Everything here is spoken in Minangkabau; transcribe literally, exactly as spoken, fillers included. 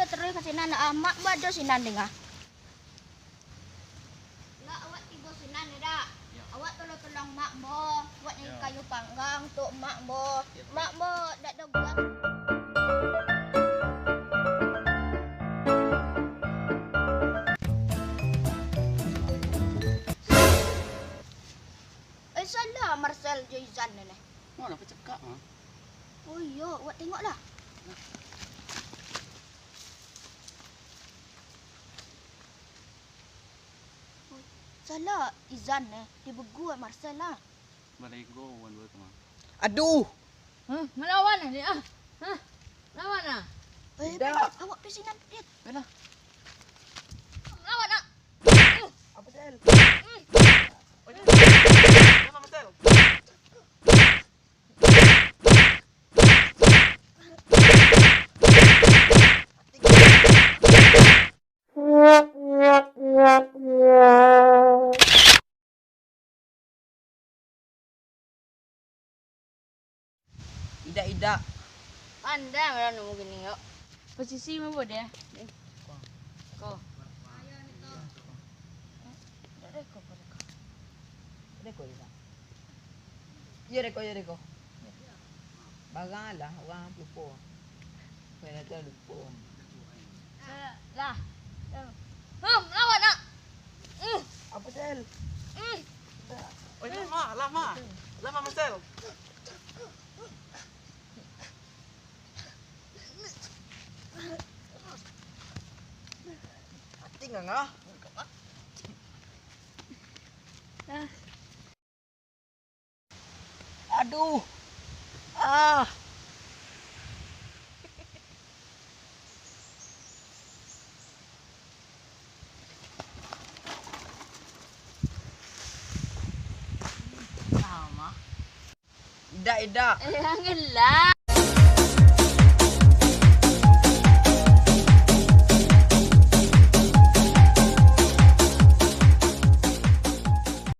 Taruih ka sinan, ah, mak ambo ado sinan dingah. Ndak, awak tibo sinan, yo dak? Yo. Awak tolong-tolong mak ambo, awak nyari kayu panggang untuak mak ambo. Yo. Mak ambo ndak ado guang. Eh, salah Marcel jo Izan neh. Mano pacakak, ha? Oh iyo, awak tengoklah. Salah Izan neh, dibegu Marcel lah. Balego wan duo tu mah. Aduh! Hah? Malawan lah ni, ah. Hah? Lawan lah. Eh, Dah. Awak pi sinan, Dit. Yalah. Lawan lah. Apa, Sel? Apa, Sel? Idak, idak. Pandai lah nemu gini, yo. Posisi mah boleh. Ko. Dek ko, dek ko. Dek ko, dek ko. Iyo, dek ko, iyo, dek ko. Barang lah, urang pelupo. Kena tu lupo. Lah. Hmm, lawan nak. Hmm. Apa, Sel? Hmm. Oi, lama, lama. Lama, Marcel. Hati nganga. Aduh. Ah. Lama. Idak, idak. Eh, janganlah.